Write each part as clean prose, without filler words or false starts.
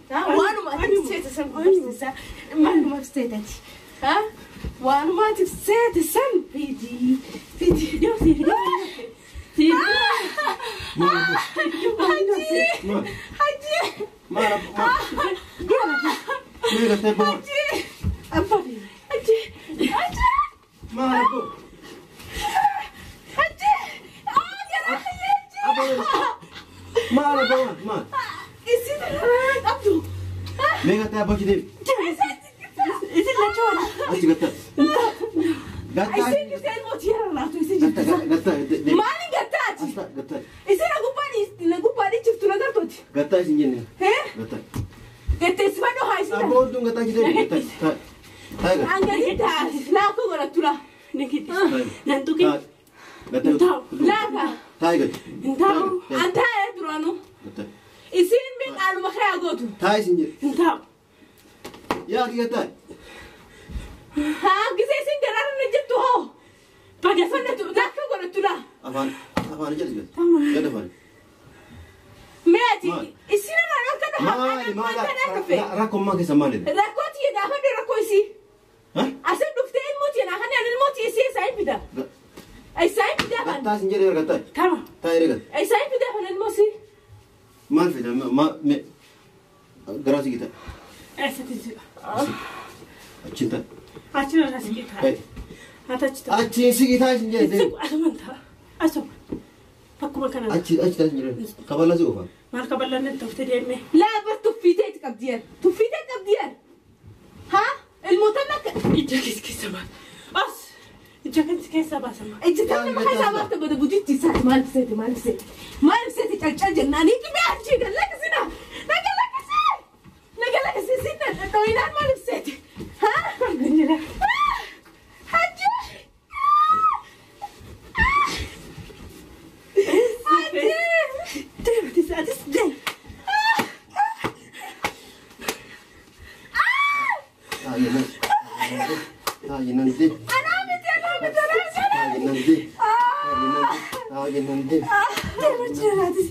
Waanuma ati seete san barsiisaa. Maaluma seetati? Waanuma ati seete san fidi. Fidi. Deemsi fidi. Fidi. Haji. Haji. Maal abbo maal? Mee gartee abbo maal? Abbaa Haji. Haji. Maal abbo? Haji. Ah, jala haji. Abbo maal abbo maal maal? Isin qabdu. Mee gartee abbo achi deemi. Isin lachuu Achi gartee. Gartee. Isin gisee mootii yara laatu isin Gartee jirtu. gartee deemi. Maaliin gartaati? Asta gartee. Isin gubbaan jirtu nagartooti. Gartee isin jenne. Hee? Gartee. Gatteessifadhu haa isin. Abbo hunduu gartee achi deemi. Gartee. Taa'e gartee. Angadi taasi laaka godhattu laa. Ni giddi. Nan tuqi. Taa'e. Gartee. Laaka. Taa'e gartee. Hin taa'u. An taa'ee duraanuu. Gartee. Isin min qaaluma kee gootu. Taa'e isin jedhe. Hin taa'u. Yaa kiyya taa'e. Haa gisee isin garaarra na jettu hoo. Baga Fannatu laaka godhattu laa. Afaan afaan jedhe gad. Gad afaan. Meeti Maal? isin irraa dhorkadhu haa Maali maali kana dhufe. rakkoon maa keessa maali? Rakkoo tiyya gaafadhu rakkoo isii. Ha? Asin dhuftee ilmoo tiyya naa kanneen ilmoo tiyya isii isaa hin fida. Isaa hin fidaa kan. Gattaa isin jedhe gattaa. Tama. Taa'ee gat. Isaa hin fidaa kan ilmoo isii. Maal fida ma me garaa si gita. Eessatti jira? Achiin taa'e. Achi irraa si taa'e. Ati achi taa'e. Achiin si gitaa isin jedhe. Siqu asuman ta'a. Asuma. Bakkuma kana. Achi achi taa'e isin jedhe. Kaballaa si oofaa. Maal kaballaan itti oftee deemee? Laa bar tuffiiteeti qabdiyan. Tuffiitee qabdiyan. Haa ilmootan akka Ija keessa baasa. As. Ija keessa baasa maal? ija tan nama keessaa baafte bada bujitti isaati maal ibseeti maal ibseeti maal ibseeti calcal jennaan hiiki mee achii gad lakkisina naga lakkisi naga lakkisi sinna dhooyinaan maal ibseeti haa hajji hajji Deemti atis deem. Taa'e nan. Taa'e nan deem. Anaa miti anaa miti anaa miti Taa'e nan deem. Taa'e nan deem. Deema jira atis.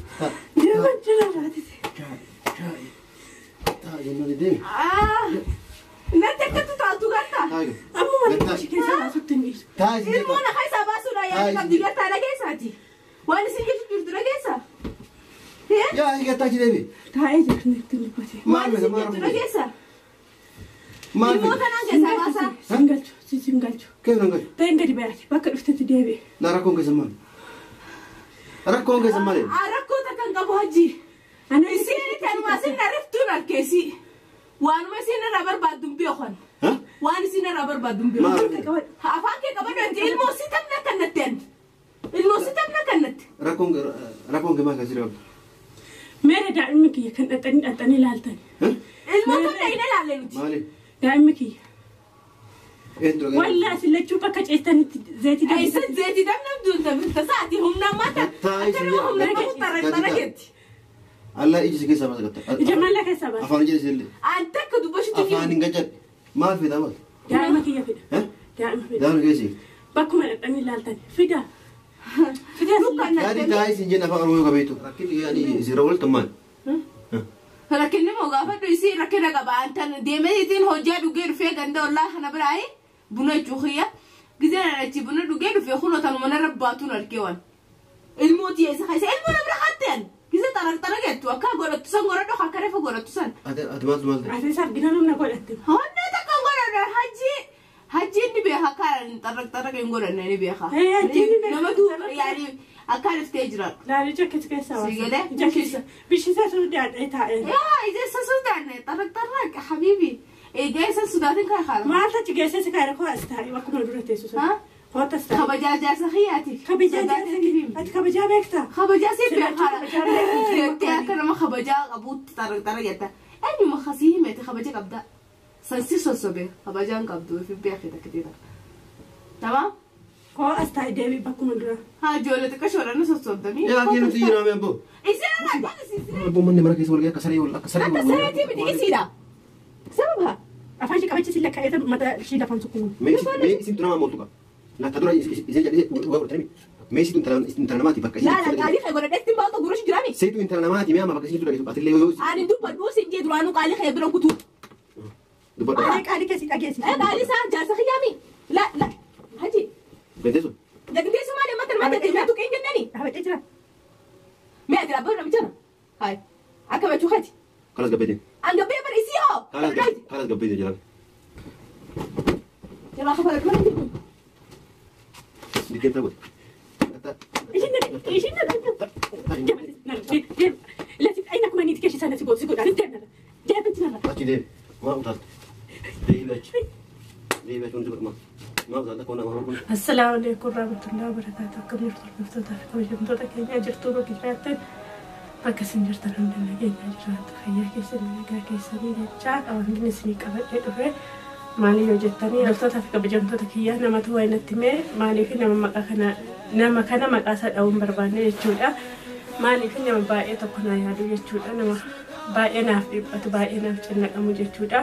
Deema jira atis. Taa'e nan deem. Natti akkatti taatu gartaa Taa'e. Amma mana ishee keessa baasutti hin dhiisu. Taa'e isin ilmoo jedhe. na keessaa baasuudha yaada qabdi gartaa dhageessaati waan isin jettu jirtu dhageessa Yaa gattaa achi deemi. Taa'ee jira itti dubbate. Maal waan fida isin maal jettu fida? dhageessa Maal ilmoo fida? tanaan keessaa baasaa Sin galchu. Sin galchu. Keessa nan galchu. Ta'in gadi bayaati. Bakka dhuftetti deebi'e. Na rakkoon keessa maali? Rakkoon keessa maali? Rakkoo takka hin qabu hajji. Ana Isiin kanuma isin narriftuun harkeessi. Waanuma isin irraa barbaaddu hin beekan. Ha? Waan isin irraa barbaaddu hin beekan. Maal? Afaan kee qabadhu ati ilmoo si tamna kannatti ani. Ilmoo si tamna kannatti. Rakkoon rakkoon kee maal kan jira qabdu? Meera daa'imni kiyya kan dhaxxanii dhaxxanii ilaaltan. Ha? Ilmoo tamna hin ilaalle nuti. Maali? Daa'imni kiyya. Eenyu dura Wallaa isin lachuu bakka ceestanitti zayitii Isin zeetii damna duunta bilta saati humna mata. Gattaa isin Akka nama humna jedhe. qabu xara xara jetti. Allah iji si keessaa baasa gattaa. Ija maallaa keessaa baasa. Afaan jedhe isin An takka dubbashutu Afaan hin gajjadhe. Maal fida maal? Daa'ima kiyya fida. Ha? Daa'ima fida. Daa'ima keessa. Bakkuma dhaxxanii ilaaltan. Fida. Fida isin Dukkan Yaadi taa'ee isin jenna afaan Oromoo qabeetu. Rakkinni yaadi isin walitti maal? Rakkinni moo gaafadhu isii rakkina qaba. Antan deemee ittiin hojjaa dhugee dhufee ganda ollaa kana biraa buna cuuxiyya. Gizeen achi buna dhugee dhufee kunoo tanuma narra baatuun argee waan. Ilmoo tiyya isa keessa ilmoo na bira hatteen. Gizee xaraq xaraq jettu akka godhattu san godhadhu akka reefa godhattu san. Ati ati maaltu maal ta'e? Ati isa argina namna godhatte. Honnee takka hin godhanne hajji hajji inni beeka akka xaraq xaraq hin godhanne ni beeka. Ee, hajji ni beeka. Nama duuba yaani akka dhiftee jiraadhu. Laal ija keessa keessaa baasa. Si galee? Ija keessa. Bishisa suudaadha taa'ee. Yaa ija isa suudaanne xaraq xaraq habiibi. Egaa isa sudaatiin kan haala. Maal achi geessee si kaayee koo as taa'e bakkuma dura teessu sana. Ha? Koo as taa'e. Kabajaa jaarsa kiyyaatiif. Kabajaa jaarsa ati kabajaa beektaa? Kabajaa si Silachuu kabajaa beektaa. beekaa. Akka nama kabajaa qabuutti xaraq xaraq jetta. Eenyuma kasii himete kabaja qabda. Sansi sossobe kabajaan qabdu fi beekee takka ta'e. Tamam? Koo as taa'e deebii bakkuma dura. Haa ijoollee xiqqaa shoorana sossobdamii. Yaa kee nuti jiraame abbo. Isin irraa isin Abbo manni mana keessa wal ga'ee akka saree wal akka saree akka sareetii miti isiidha. Sababa. Afaan ishee qabachiisi lakkaa'ee mataa ishee lafaan sukkuuma. Mee isin mee isin nama mooltu qaba. Laata dura isin jedhee dhugaa godhatanii Mee siitu intala namaati bakka Laa laa qaalii kee godhadheetti hin baatu gurra jiraami. Siitu intala namaati mee amma bakka isiin jirtu atillee yoo Ani dubbadhu siin jee duraanuu qaalii kee bira kutuu. dubbadha. Ani qaalii keessi dhageessi. Qaalii isaa jaarsa kiyyaami. La la haji. Beekteessu? Dagdeessu maali amma tan maal ta'e tuqee hin jennani. Dhaabadhee jira. Mee ati dhaabbatu namicha na. Hayi akka bachuu keeti. Kalas gabbeetiin. An gabbee bara isii hoo. Kalas gabbeetiin jedhama. Jalaa kafala dura hin jirtu. Diggeen ta'u. Ishiin na deem. Lati aina kuma niiti keessa sana si godhu si godhu deem nara. Deem nara. Achi deemi. Maa utaalta? Deebi achi. Deebi achi wanti godhama. Maa utaalta koona maa kun. Assalaamu alaikum warahmatullahi wabarakatuh. Akkam jirtu hordoftoota fi kabajamtoota keenya jirtuu bakka jiraattan bakka isin jirtan hundi nageenya jiraatu fayyaa keessanii nagaa keessanii jechaa wanti isinii qabadhee dhufe maaliif yoo jettanii hordoftoota fi kabajamtoota kiyyaa namatu waa natti himee maaliif nama maqaa kana nama kana maqaa isaa dha'uu hin barbaanne jechuudha. Maaliif nama baay'ee tokko naa yaadu jechuudha. Nama baay'ee naaf dhiphatu baay'ee naaf cinnaqamu jechuudha.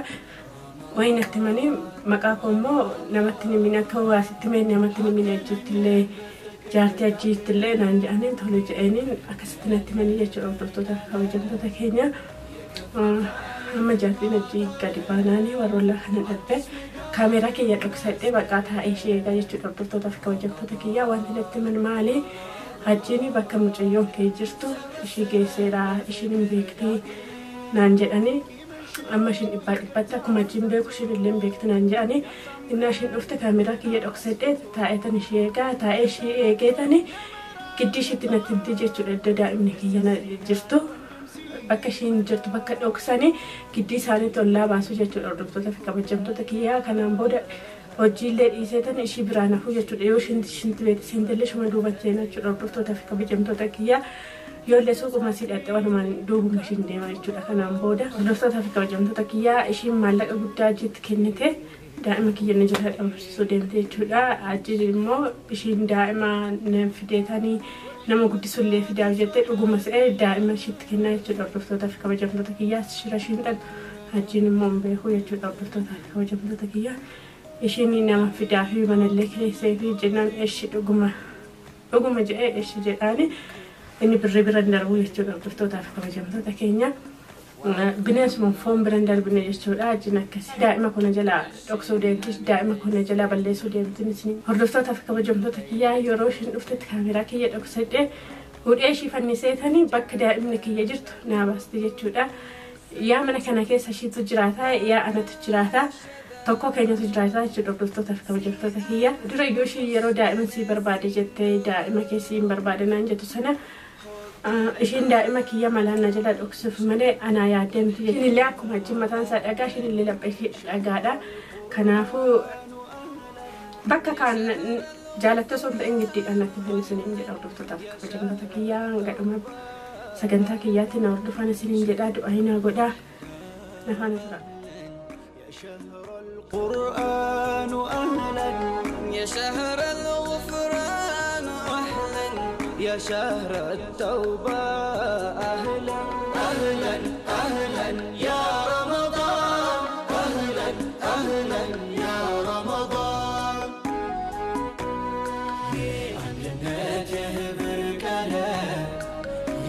Wayi natti himanii maqaa koo immoo namatti hin himin akka waasitti himee namatti hin himin achitti jaartii achitti illee naan jedhanii tole jedhaniin akkasitti natti himanii jechuudha hordoftoota fi kabajamtoota keenya. Amma jaartiin achii gadi baanaanii warroota kana dhabbe kaameeraa kiyya dhoksadhee baqaa taa'ee ishee eegaa jechuudha hordoftoota fi kabajamtoota kiyyaa wanti natti himan maali? Hajjiin bakka mucayyoon kee jirtu ishii geesseera ishiin hin beekti naan jedhanii amma ishiin dhibbaa dhibbatti akkuma hajjiin beeku ishiin illee hin beekti naan jedhanii innaa ishiin dhufte kaameeraa kiyya dhoksadhee taa'eetan ishii eegaa taa'ee ishii eegeetanii giddii ishiitti natti himti jechuudha iddoo daa'imni kiyya jirtu. Bakka ishiin jirtu bakka dhoksanii giddii isaanii tollaa baasu jechuudha hordoftoota fi kabajamtoota kiyyaa kanaan booda hojiilee dhiiseetan ishii biraan hafuu jechuudha yoo ishiin beekte seentellee shuma duubatti seenaa jechuudha hordoftoota fi kabajamtoota kiyyaa yoollee suuquma sii dhaqxe walumaan duubuma ishiin deema jechuudha kanaan booda hordoftoota fi kabajamtoota kiyyaa ishiin maallaqa guddaa achitti kennite daa'ima kiyya ni jala dhabamsiisuu deemte jechuudha achi immoo ishiin daa'ima fideetanii nama guddisullee fidaaf jettee dhuguma se'ee daa'ima ishiitti kennaa jechuudha hordoftoota fi kabajamtoota kiyyaa shira ishiin dhaltu achiin immoo hin beeku jechuudha hordoftoota fi kabajamtoota kiyyaa ishiin nama fidaa fi manallee kireessee fi jennaan eshi dhuguma dhuguma jedhee eshi jedhaani inni birrii bira hin darbu jechuudha hordoftoota fi kabajamtoota keenya. Bineensuma foon bira hin darbine jechuudha achiin akkasii daa'ima kana jalaa dhoksuu deemti daa'ima kana jalaa balleessuu deemti hordoftoota fi kabajamtoota kiyyaa yeroo ishiin dhuftetti kaameeraa kiyya dhoksadhee hudhee ishii fanniseetanii bakka daa'imni kiyya jirtu naa baasti jechuudha. Yaa mana kana keessa ishiitu jiraata yaa anatu jiraata tokko keenyatu jiraata jechuudha hordoftoota fi kabajamtoota kiyya. Dura iyyuu ishii yeroo daa'ima sii barbaade jettee daa'ima keessi hin barbaade naan jettu sana ishiin daa'ima kiyya malaan na jala dhoksuuf malee anaa yaaddee miti jechuudha. Ishiin illee akkuma achiin mataan isaa dhagaa ishiin illee laphee ishee dhagaadha. Kanaafuu bakka kaan jaalattoo osoo hin ta'in giddiidhaan natti hin isiniin jedha hordoftoota fi kabajamtoota kiyyaa gadhuma sagantaa kiyyaatti na hordofan isiniin jedha du'aa na godhaa na faana tura. القرآن أهلا يا شهر الغفران أهلا يا شهر التوبة أهلا أهلا أهلا يا رمضان أهلا أهلا يا رمضان አንድነትህ ብርቅ ነው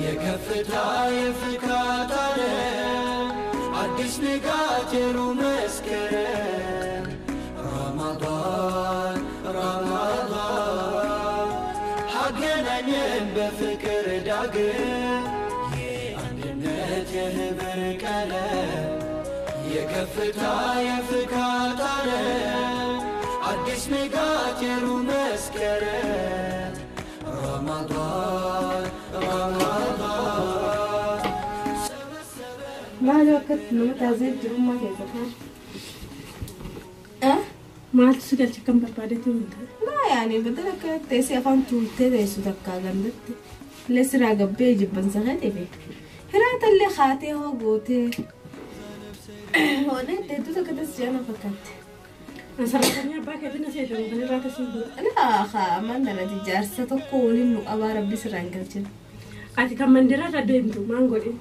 የከፍታ የፍካት ዓለም አዲስ ንጋት የሩህ መስከረም ረመዳን ረመዳን አገናኘን በፍቅር ዳግም የአንድነትህ ብርቅ ነው የከፍታ የፍካት ዓለም አዲስ ንጋት የሩህ መስከረም ረመዳን ረመዳን Maal akkatti nama taasisee jirummaa keessa faana. Maaltu si galche kan barbaadetu hin ta'e. Laa yaani badala akka teessee afaan tuultee teessu takkaa gandatti. Illee siraa gabbee jibbansa keetiifi. Hiraata illee haatee hoo gootee. Hoodee teettu takka teessu jaana fakkaatti. Sarratanii abbaa keetiin asii jedhamu kan irraa tasii godhu. Laa haa ammaan kanatti jaarsa tokko waliin nu qabaa rabbi sirraan galchina. Ati kan mandira irra deemtu maan godhin?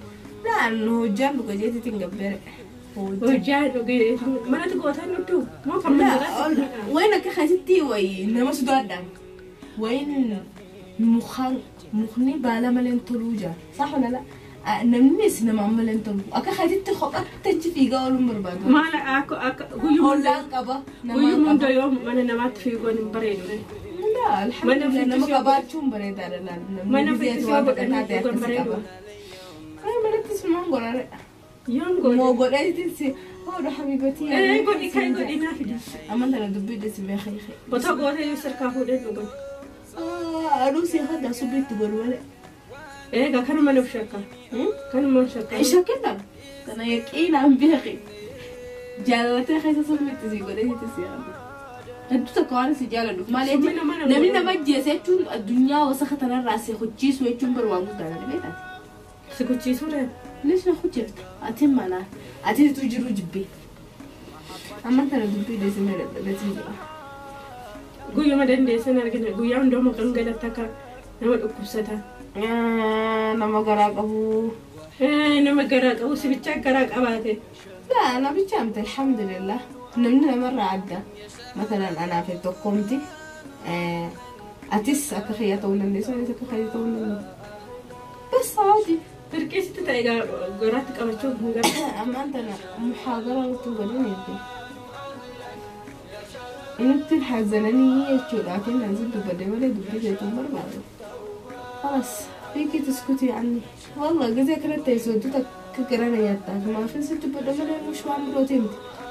Laa nu hojjaan dhuga jeetiitiin gabbeere. Hojjaa dhugee manatti gootan nutti moo kan mandiraa? Wayin akka keessatti wayi nama sodaadhaan wayin Mukni baala malee toluu jira. Sax wala la? Namnis nama malee tolu. Akka khaditti kophaatti achi fiigaa ooluun barbaadu. Maal akka akka guyyuma Ollaan qaba. Guyyuma hunda yoo mana namaatti fiiguun hin bareedu. Laa alhamdulillah nama qabaachuun bareedaadha laal. Mana ofiitti yoo godhanii fiiguun bareedu. Ay manatti sumaan godhare. Yoon godhe. Moo godheetiin si hoodha habiibatii. Ee godhi kan godhi naa fidi. Amman tana dubbii dhisi beekee. Otoo gootee yoo sirkaa fuudhee dhugan. Aduu si hadda subiitti godhu malee. Egaa kanuma nuuf shakka. Kanuma shakka. Shakkina. Kana yaqiinaan beeki. Jaalatee keessa subiitti si godhee si yaadu. Hedduu tokko waan si jaaladhuuf maal jechuun namni nama ajjeese jechuun addunyaa wasaka tanarraa si hojjiisu jechuun bar waan guddaadha ni beektaati. Si hojjiisuu dha. Nis na hojjefta. Ati mana. Ati tu jiru jibbee. Amma tana dubbii deesimee dadhabeetiin jira. Guyyuma dandeessan argina. Guyyaa hundaa maqaan galatti akka nama dhukkubsata. Nama garaa qabu. Nama garaa qabu si bichaa garaa qabaate. Laa na bichaa miti alhamdulillah. Namni namarraa adda. Matalaan anaaf tokkomti. Atis akka kiyya ta'uu dandeessu anis akka kiyya ta'uu dandeessu. Bas عادي. Dirqeessitti ta'e garaatti qabachuu hin garaa. Ammaan tana muhaadara nutti godhin hedduu. Nutti hazananii jechuudha kennan si dubbadde malee dubbii keetuun barbaadu. خلاص فيكي تسكتي عني والله قزي كرت يسودتك كقرانا نياتا ما في ست بدل مش waan birootii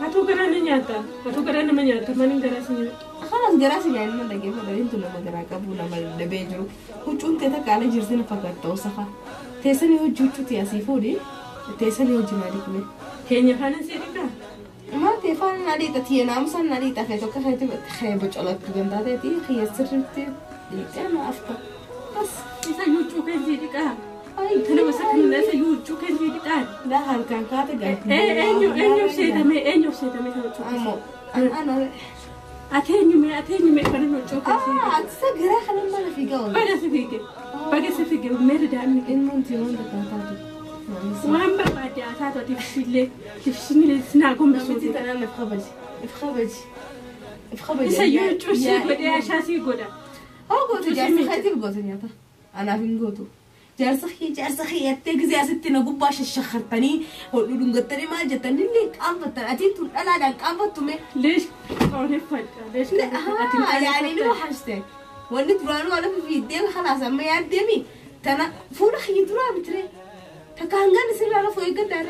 Atuu garaa na nyaata. Atuu garaa nama nyaata. Maaliin garaa si nyaata? خلاص garaasi nyaanni dhaggeeffata intu nama garaa qabu nama dadhabee jiru huccuun tee takka ala jirti na fakkaata osaka teessanii hojii huccuuti asii fuudhi teessanii hojii maalii kume Keenya faana si dhiqaa? ما تيفان ناليتا تي نامسا ناليتا خي توكا خي خي بچولت غنتا تي خي سرتي انا افطر بس Isa huccuu kan si dhiqaa? اي Tana masakna isa huccuu kan si dhiqaa? لا هل كان كاتب Eenyu eenyuuf seetame eenyuuf seetame isa huccuu kan امو انا Ati eenyume kana huccuu kan si dhiqaa? اه تسجرا خلينا ما في جو Baga si fiige. Baga si fiige meerri daa'imni kee. المنتي وين تاعتي Waan barbaadde haa taatu ati ibsillee ibsinillee sinaa gombisuuti. انا في خبجي في خبجي في خبجي Isa huccuu si godhee ashaa si godha. هو قلت جالسة خيتي بقولت نياتا أنا فين قلتو جالسة خي جالسة خي يتجزي يا ستي نقوم باش الشخرتني ولونجتني ما جتني اللي قامت أتين تقول أنا لا قامت تمي Leesh qaaneffadha. Leesh لا ها يعني نو حاجتين وأنا درانو أنا في فيديو خلاص أما يعدمي تنا فونا خي درا بتري تكهنجان يصير على فوق الدار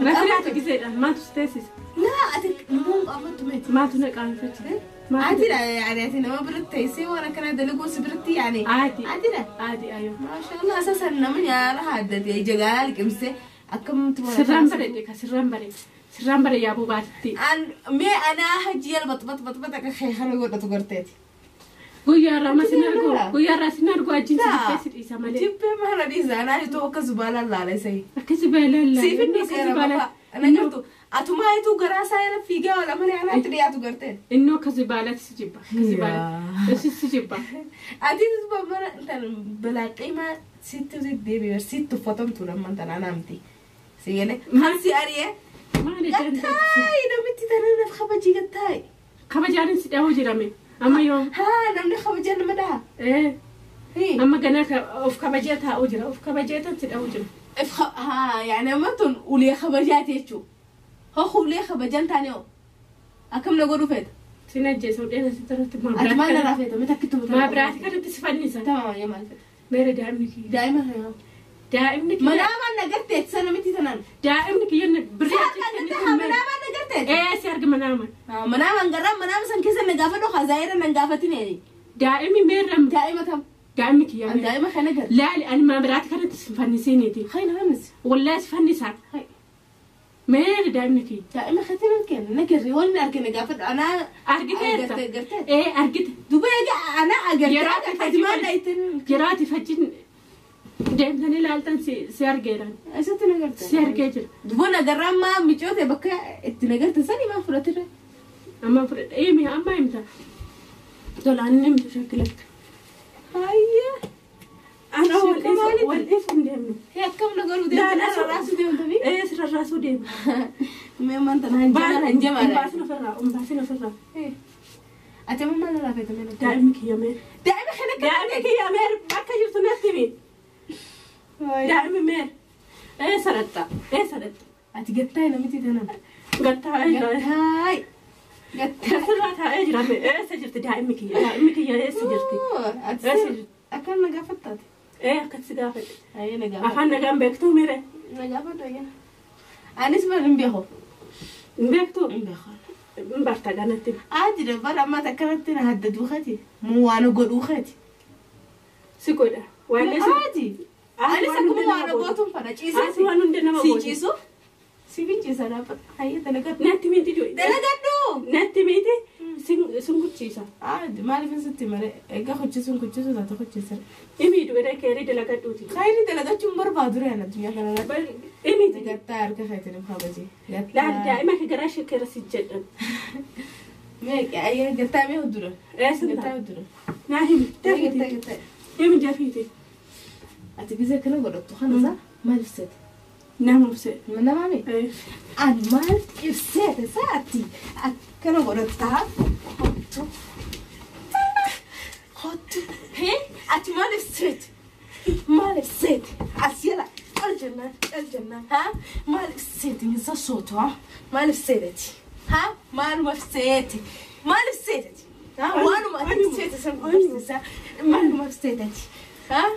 Rakkina gizeedha. Maaltu si teessisa? لا أتك مو قامت تمي Maaltu na qaanfachiise? عادي لا يعني أتي نما برتي سي وأنا كان دلقوس برتي يعني عادي. عادي لا Aadi ayyoo. ما شاء الله اساسا نمني على هذا يا جلالك امسي اكم Sirraan bareede ka sirraan bareede. Sirraan bare yaabuu baatitti. ان مي انا هجي بط بط بط بط خي خنا قلت تقرتي Guyyaa irraa ma sin argu? Guyyaa irraa sin argu ajjiin si jibbee si dhiisa malee. جيب ما انا دي انا تو كزباله لا لا سي Akkasi baalaan laa. سيفني سيرا بابا انا قلت اتما ايتو غراسا يا فيغا ولا من انا ترياتو قرتي Innoo akkasi baalaatti si jibba. Akkasi baalaatti. Isi si jibba. اتي تبا انت بلا قيمه ست ديبي ست فطمت لما انت انا نمتي سيني خمسي اريه Maali dandeessi? قتاي نمتي تنا في خبجي قتاي Kabajaan si dhahuu jirame. Amma yoom? ها namni kabajaan nama dhaha Ee. هي Amma ganaa of kabajee taa'uu jira. Of kabajee tan si dhahuu jira. ها يعني ما تن ولي خبجات يجو هو خولي خبجان تاني هو أكم نقولوا فيت Sin ajjeesa hodhee asitti irratti maa أتمنى biraatti رافيت متى كنت maa biraatti kanatti si fannisa. تمام يا مالفت Meera daa'imni kiyya. دائما هي Daa'imni kiyya. منام أنا قرتت سنة متي تنان Daa'imni kiyya birrii achi منام kennitu. أنا قرتت Ee si arga manaaman. منام أنقرب منام سن كيس نقافة خزائر نقافتين يعني Daa'imni meerra دائما تم daa'imni kiyya. meera. دائما خلينا قرت Laali ani maa biraatti kanatti si fannisiiniiti. خلينا همس Wallahi si fannisa. هاي Meera daa'imni kiyya. دائما خلينا نكن نقري ولا نركن نقافة أنا Argiteerta. قرت قرتت Ee argite. دبي أنا أقرت Yeroo ati أتمنى أيتن Yeroo ati fajjin deemtanii ilaaltan si argeeran. Eessatti nagarta? Si argee jira. Duboon agarraa maa micoota bakka itti nagarta sanii maa fudhatirra? Amma fudhadha. Himi amma himta. Tolaan inni himtu shakkilatti. Hayya. Ana Shakka wal dhiisu hin deemnu. Hee akkam nagaruu deemta? Rarraasuu deemtami? Ee si rarraasuu deema. Mee manta hanjamaa hanjamaadha. Hin baasin ofirraa. Hin baasin ofirraa. Ati amma maal irraa fayyadamee natti? Daa'imni kiyya meera. Daa'ima kana Daa'imni kiyya meera bakka jirtu natti himi. Daa'imni meera. Eessa dhatta? Eessa dhatta? Ati gattaa'e namitti tana. Gattaa'ee jira. Gattaa'e. Gattaa'e. Asirraa taa'ee jira. Eessa jirti daa'imni kiyya? Daa'imni kiyya eessa jirti? Ati Eessa jirti? akkam na gaafattaate? Ee akkasi gaafadhe. Ayyee na gaafadhu. Afaan nagaan beektuu mere? Na gaafadhu ayyee. Anis bara hin beeku. Hin beektuu? Hin beeku. Hin barta ganatti. Ati bara amma akkanatti na haddaduu kati. Muu waan godhuu kati. Si godha. Waan si Ati. Anis akkuma waan gootuun fana ciisee. Asi waan hunda nama Si gootu. ciisu. Si finciisa dhaabbata. Ayyee dalagadhu. Natti miti du'e. Dalagadhu. Natti miti sin guchiisa. Ati maaliif sitti malee egaa hojjechuun hojjechuu taate hojjechuun. Imi du'e keerii dalagadhuuti. Khayri dalagachuun barbaadu reen addunyaa kanarratti. Imi du'e. Gattaa harka keetiin kabajee. Laal daa'ima kee garaa ishee keessa si jedhan. Meeqa ayyee gattaa mee huddura. Eessa Gattaa ta'a? huddura. Naa himi. Gattaa Dafiiti. gattaa. Himi dafiiti. Ati gisee kana godhattu kana isaa maal ibsate? Nama ibsee. Nama mi? Ani maal ibseete saati akkana godhattaa hottu. Hottu. Hee ati maal ibseete? Maal ibseete? As jala cal jennaan cal jennaan haa maal ibseete misa sootu haa maal ibseeteti? Haa maaluma ibseete? Maal ibseeteti? Haa waanuma ati ibseete san barsiisaa maaluma ibseeteti? Haa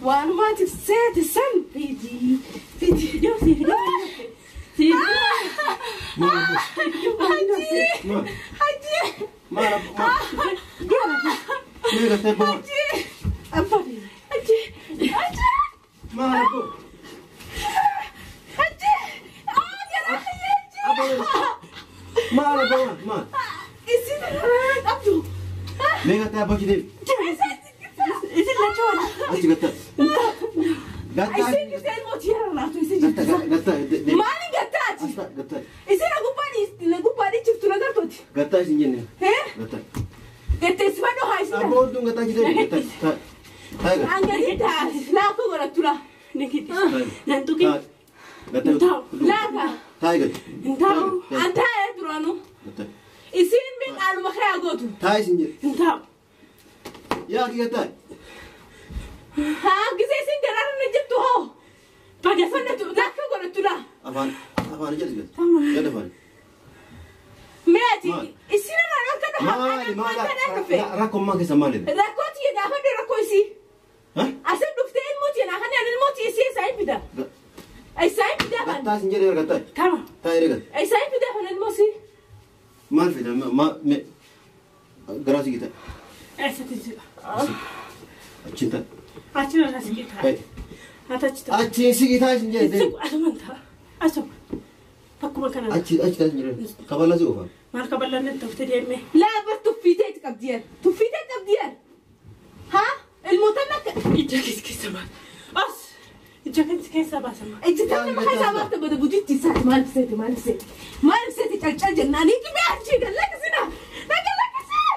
waanuma ati ibseete san fidii fidii. Yoo si fidee. Si Maal? Maal? Hajji! Maal? Maal? Mee gattee boo? Abbaa. Hajji! Hajji! Maal abboo? Hajji! Aa jala hajji! Abboo. Maal abboo? Maal? Isin qabdu. Mee gattee abboo kidee? Isin lachuu. Achi gattee. Gattee. Isin gisee mootii yeroo laatu isin Gattee jirtu. gattee. Maaliin gattaati? Asta gattee. Isin gubbaan dhichiftu nagartooti. Gattee isin jenne. Hee? Gattee. Gatteessifadhu haa isin. Abboo hunduu gattee kidee. Gattee. Taa'e. Hangati taate laaka godhattu laa. Ni kidis. Nan tuqi. Gattee. Laaka. Taa'e gattee. Hin taa'u. An taa'ee duraanuu. Gattee. Isin min qaaluma kee gootu. Taa'e isin jedhe. Hin taa'u. Yaa kiyya taa'e. Haa gisee isin garaarra na jettu hoo. Baga Fannatu laaka godhattu laa. Afaan afaan jedhe gattee. Jedhe afaan. Meeti Maal? isin irraa dhorkadhu Maali maali dhufe. rakkoon maa keessa maali? Rakkoo tiyya gaafadhu rakkoo isii. Ha? Asin dhuftee ilmoo tiyya naa kanaan ilmoo tiyya isii isaa hin fida. Isaa hin fidaa kan. Gattaa isin jedhe gattaa. Tama. Taa'e gattee. Isaa hin fidaa kan ilmoo isii. Maal fida ma me garaa si gita. Eessatti jira? Achiin taa'e. Achi irraa si ta'a. Ati achi ta'a. Achiin si gitaa isin jedhe. Siqu asuman ta'a. Asuma. Bakkuma kana. Achi achi taa'e isin jedhe. Kaballaa si oofaa. Maal kaballaan itti oftee deemee? Laa bar tuffiitee qabdiyan. Tuffiitee qabdiyan. Haa ilmootan akka Ija keessa baasa. As. Ija keessa baasa. ijji tan nama keessaa baafta bada buditti isaati maal ibseeti maal ibseeti maal ibseeti calcal jennaan hiiki mee achii gallakisina naga lakkisee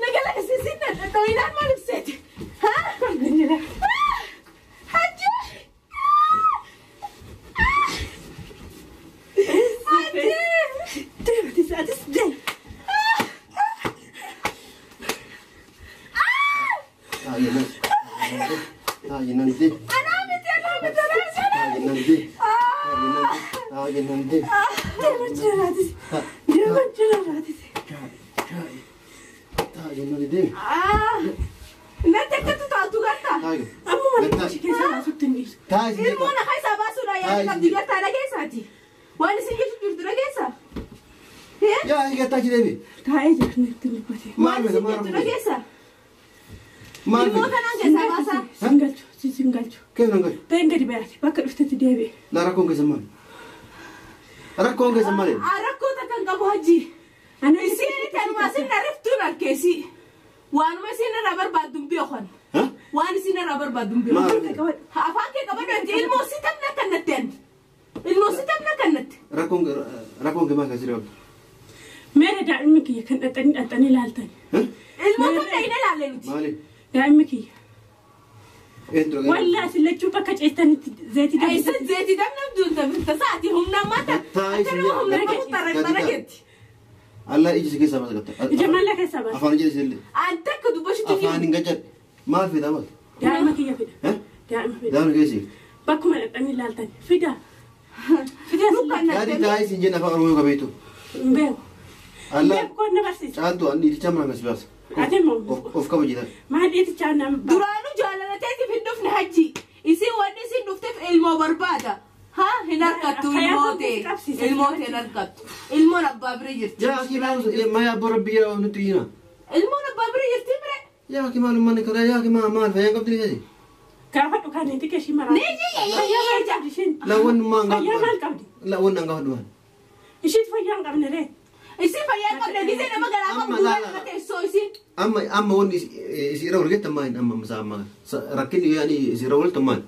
naga lakkisee sinna dhadhooyinaan maal ibseeti haa hajji hajji Deematis atis deem. Taa'e jennaan. Taa'e jennaan dee. Anaa miti anaa miti anaa miti Taa'e jennaan dee. Taa'e jennaan dee. Deema jira atis. Deema jira atis. Taa'e jennaan dee. Natti akkatti taatu gartaa Taa'e. Amma mana ishee keessa baasutti hin dhiisu. Taa'e isin ilmoo jedhe. na keessaa baasuudha yaada qabdi gartaa dhageessaati waan isin jechu jirtu dhageessaa Yaa gattaa achi deebi. Taa'ee jira natti dubbate. Maal waan fida isin maal jettu fida? dhageessaa Maal ilmoo fida? tanaan keessaa baasaa Sin galchu. Sin galchu. Keessa nan galchu. Ta'een gadi bayaati. Bakka dhuftetti deebi'e. Laa rakkoon keessa maali? Rakkoon keessa maali? Rakkoo takka hin qabu hajji Ani isiin tanuma isin riftuun harkeessi waanuma isin irraa barbaaddu hin beekan Ha? waan isin irraa barbaaddu hin beekan Maal? Afaan kee qabadhu ati ilmoo si tamna kannatti ani ilmoo si tamna kannatti Rakkoon rakkoon kee maal keessa jira? Meera daa'imni kiyya kan dhaxxanii dhaxxanii ilaaltan. Ha? ilmoo tamna hin ilaalle nuti Maali? Daa'imni kiyya. Eenyu dura? Wallaa isin lachuu bakka ceestanitti zayitii Isa dabalataa. zeeti damna duunta birta saati humna mata Gattaa isin akka nama humna jedhe. qabu xarageetti. Allah iji si keessaa baasa gatta. Ija maallaa keessaa baasa. Afaan ija isillee. An takka dubbashutu Afaan hin gajjadhe. Maal fida maal? Daa'ima kiyya fida. Daa'ima fida. Daa'ima keessi. Bakkuma dhaqxanii ilaaltan. Fida. Fida. Gadi taa'ee siin jenna afaan Oromoo qabeetu. Hin beeku. Allah. Beeku koon na barsiisa. Caaltu anni iticha mana kas baasa. Ati immoo. Of kabajita. Maal dhiitichaa nama baasa. Duraanuu jaalalateetiif hin dhufne hajji. Isin wanni isin dhufteef ilmoo barbaada. Ha hin argattu ilmoo ta'e. Ilmoo ta'e hin argattu. Ilmoon abbaa bira jirti. Yaa akii maal ma yaa abboo rabbi yaa nuti yina. Ilmoon abbaa bira jirti bire. Yaa akii maal ummanni karaa yaa akii maal maal fayyaan qabdi ni Gaafa dhukaaniiti keeshii maraa. Ni Fayyaa maal qabdi ishiin? Laawwan maan Fayyaa maal qabdi? Laawwan an gaafa dhumaan. Ishiin fayyaa hin qabne ree. Isin fayyaa qabne gisee nama garaa Amma qabdu laala. nama teessoo isin. Amma amma wanni isi irra walgeetta maal amma masa amma rakkinni yaani isi irra walgeetta maal.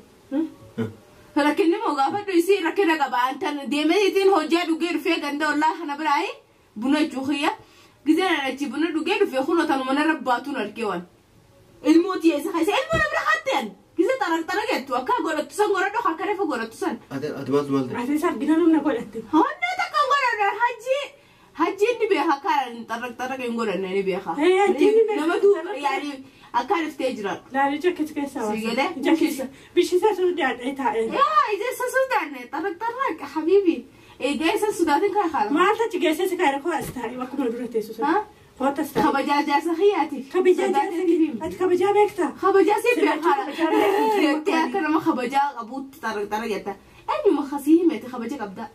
Rakkinni moo gaafadhu isin rakkina qaba. Antan deemeetiin hojii dhugee dhufee ganda ollaa kana biraayi buna cuuxiyya. Gisee na achi buna dhugee dhufee kunoo tanuma narra baatuun argee waan. Ilmoo tiyeessa keessa ilmoo namni hatteen. Gisee xaraq xaraq jettu akka godhattu san godhadhu akka reefa godhattu san. Ati ati maaltu maal ta'e? Ati argina namna godhatte. Honnee takka hin godhanne hajji hajji inni beeka akka xaraq xaraq hin godhanne ni beeka. Eh, hajji ni beeka. Nama duuba yaani akka riftee jiraatu. Laalicha akkasi keessaa baasa. Si galee? Ija keessa. Bishisa sodaadhee taa'ee. Yaa ija isa sodaanne xaraq xaraq habiibi. Egaa isa sodaatin kan haala. Maaltu achi geessee si kaayera koo as taa'e bakkuma dura teessu Ha? sana. Kootas taa'e. Kabajaa jaarsa kiyyaatiif. Kabajaa jaarsa ati kabajaa beektaa? Kabajaa si beekaa. Kabajaa beektaa. Jettee akka nama kabajaa qabuutti xaraq xaraq jetta. Eenyuma kasii himete kabaja qabda.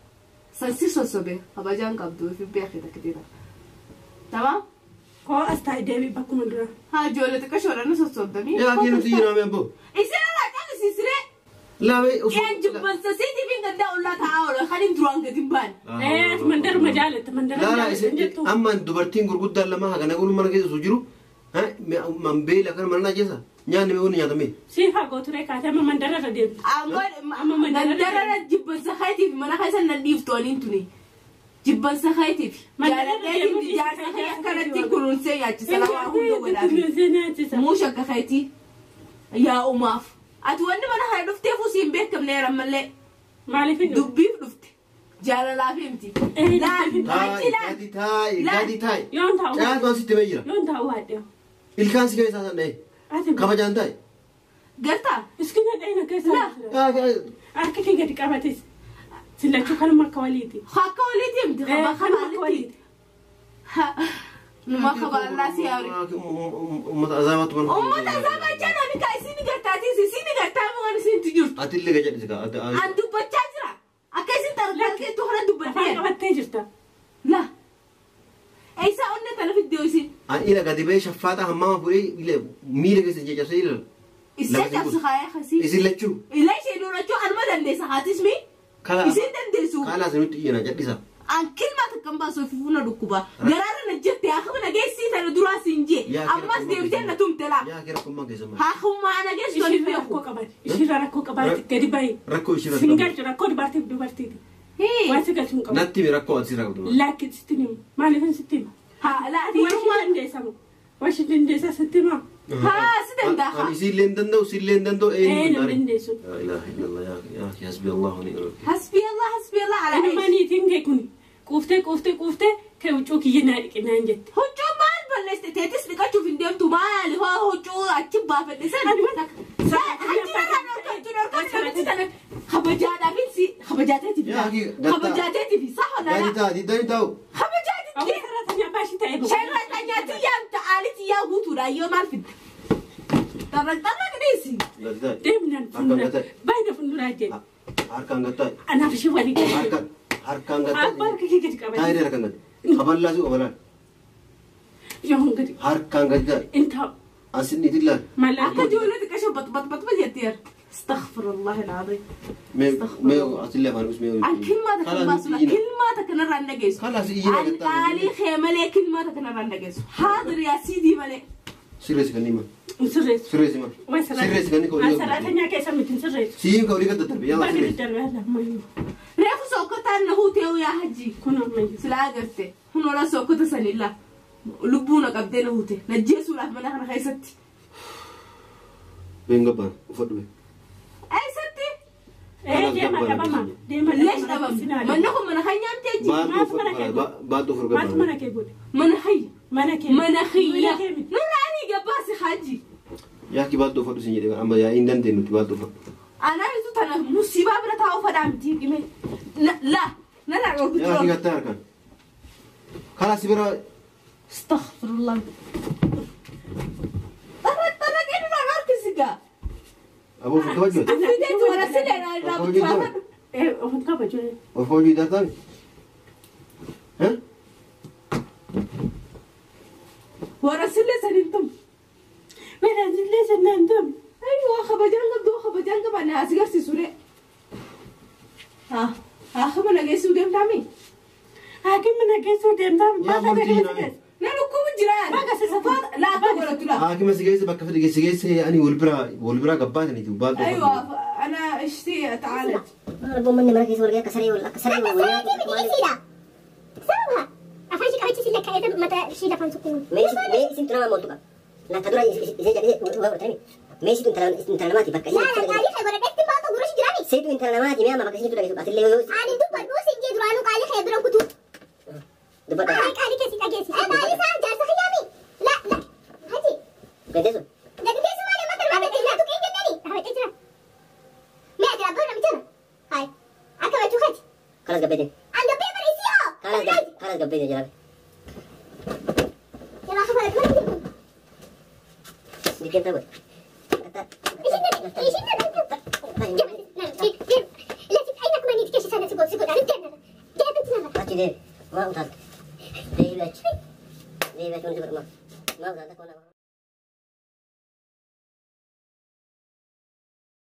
Sansi sossobe kabajaan qabdu fi beekee takka Tamam? Koo as taa'e deebii bakkuma dura. Haa ijoollee xiqqaa shoorana sossobdamii. Yaa akii nuti yina abboo. Isin irraa callisisiree. Laawee osoo. Yaan jibbansa siitiif hin gaddaa ollaa taa'aa oola kan hin duraan gadi hin baane. Eh, mandaruma jaalatta mandara Laala jaalatta isin jettu. amma dubartiin gurguddaan lama hagana kun mana keessa osoo jiru man beela kan mana keessa nyaanni mee wanni nyaatamee. Siif haa gooturee kaatee amma mandara irra deemtu. Amma mandarara jibbansa keetiif mana keessa nan dhiiftu aniin tuni. Jibbansa keetiif. Jaaladheetiif jaarsa kee akkanatti kunuunsee nyaachisa lama hunda godhaafi. Kunuunsee nyaachisa. Muusha akka keetii yaa umaaf. Ati wanni mana kana dhufteef usii hin beekamne ammallee Maaliif hin dhufu? dubbiif dhufte. Jaalalaaf himti. Eh, Laal Taa'i achi laal. gadi taa'i gadi taa'i. Yoon taa'u. Caaltu asitti mee jira. Yoon taa'u haadhe. Ilkaan si keessaa san dha'e. Ati Kabajaan taa'i. Gartaa. Iskina dhayina keessa. La. Harka kee gadi qabates. Sillachuu kanuma akka waliiti. Akka waliiti himti. Eh, kanuma akka waliiti. Numa kabaallaa si yaari. Uummata azaabaatu mana. Uummata azaabaa jechaan ani kaa isin gartaatis isin gartaa waan isin jirtu. Ati illee gajadhisi kaa. An dubbachaa jira. Akka isin tarkaanfettu kana Afaan dubbadhee. qabattee jirta. La. Eessaa onnee tana fiddee isin. An ila gadi ba'ee shaffaaxa hammaama fuudhee miila keessa caccabsee ila. Isee cabsi kaayee kasii. Isin lachuu. Ilaa ishee durachuu anuma dandeessa haatis mi? Isin dandeessu. Kaalaa sinutti iyyana cadhisa. An kilmaa takka hin baasu fi funa dhukkuba. Garaarra na jette haa na geessii tana duraa siin jee. Ammas deebitee na tumte laa. Yaa kee rakkummaa keessa maal? Haa hummaa na geessu toli Ishiirra rakkoo beeku. qabaati. Ishiirra rakkoo qabaati. Gadi bahi. Rakkoo ishiirra Sin qabu. galchu rakkoo dubartiif dubartiiti. Hii. Waan si galchu hin qabu. Natti mi rakkoo ati sirraa qabdu maal? Lakki sitti himu. Maaliif sitti hima? Haa laa Ati waan ishee dandeessa moo? Waan ishee dandeessa sitti himaa? Haa si danda'a. Ani isiillee hin danda'u isiillee hin danda'u Eh, hin dandeessu. Laa ilaaha illallah yaa akhi hasbi Allah wa ni'mal wakiil. Hasbi Allah hasbi Allah ala Anuma niitiin kee kuni quuftee quuftee quuftee kee huccuu kiyya naa dhiqinaan jette. Huccuu maal balleessite teetis dhiqachuuf hin deemtu maali hoo huccuu achi baafadhe san. Achi irraa dhorkattu dhorkattu namichi sana kabajaadhaaf si kabajaateetiif. Yaa akhi gattaa. Kabajaateetiif safa Gadi nana. ta'a diddanii taa'u. Kabajaateetiif. Awwa sarara abbaa ishii ta'e boqonnaa. Sharra nyaati yaamta aalitti yaa guutuudha yoo maal fidde. Tarraq tarraq dhiisi. Gadi taa'i. Deemnaan Harkaan fuuldura. gataa'i. Baay'ina fuulduraa jedhe. Harkaan gataa'i. Anaaf ishee walii galee. Harkaan harkaan gataa'i. Abbaa harka kee gadi qabate. Taa'ee harkaan gadi. Kaballaa si qabalaan. Yoo gadi. Harkaan gadi taa'i. In taa'u. Asin itti ilaali. Maallaa. Akka ijoollee xiqqaa bat bat bat bat jetteera. Astaghfirullah alazim. Mee mee asillee afaan ibsu mee. An kilmaa takka hin baasudha. Kilmaa takka narraa hin dhageessu. Kalaas iyyina An gattaa. qaalii kee malee kilmaa takka narraa hin dhageessu. Haadir yaa siidii malee. Sirreessi kan hima. Hin sirreessu. Sirreessi ma. Waan sarara. Sirreessi kan inni Waan sarara keessa miti hin sirreessu. Siim ka olii gad daddarbe yaa Bakka sirreessi. daddarbee ammayyuu. Reefu sokkotaan na huutee yaa hajji. Kun ammayyuu. Silaa agarte. Hunola sokkota sanilla. Lubbuu na qabdee na huute. Na jeesuudhaaf mana kana keessatti. Been gabbaan uffadhu bee. Eessatti? Eh, deema dhabama. Deema Leesh dhabame. Manni kun mana kan nyaamtee Maaltu mana kee godhe? Baaldoo Maaltu furgadhu. mana kee godhe? Mana hayya. Mana kee. Mana xiyya. Mana kee miti. Nurra ani gabbaasi haji. Yaaki baaldoo fudhu sin jedhe amma yaa hin dandeenyu nuti baaldoo fudhu. Anaa bitu tana musiibaa bira taa'uu fadhaa miti hime. La nana Yaaki dhorkutu. gattaa harkaan. Karaa si bira Astaghfirullah. Tara tara kennu na dhorkisigaa. aboo of kabajuu. Fideetu warra silee na irraa butuufadhu. Of kabaju. Of kabajuu idaataami. Warra silee saniin tum. Mana sillee sannaan tum. Aywa kabajaan qabdu kabajaan qaba na as garsiisure. Haa haa kama nageessuu deemtaami. Haakimni mana geessuu deemtaa Yaa maal murtii akka naame. geessu? Na dhukkubu jiraan. Baga sisa- Laa akka godhatu laa. Haakima si geesse bakka fedhe si geesse ani wal biraa gabbaataniiti baaldoo أيوة fudhu. أنا اشتي أتعالج. Manni mana keessa wal ga'e akka saree wal akka saree wal nyaatu. Mee isin tuna mooltu qaba. Laata dura isee jedhee waa godhatanii. Mee isitu intala namaati bakka isin seetu intala namaati mee amma bakka isin dhageessu atillee yoo dubbadha. Gadeessu. Kalas gabbeete. Kalas gabbeete jalaabe. Dikkeen ta'u. Achi deebi. Maa utaalta. Deebi achi. Deebi achi wanti godhama. Maa utaalta koona.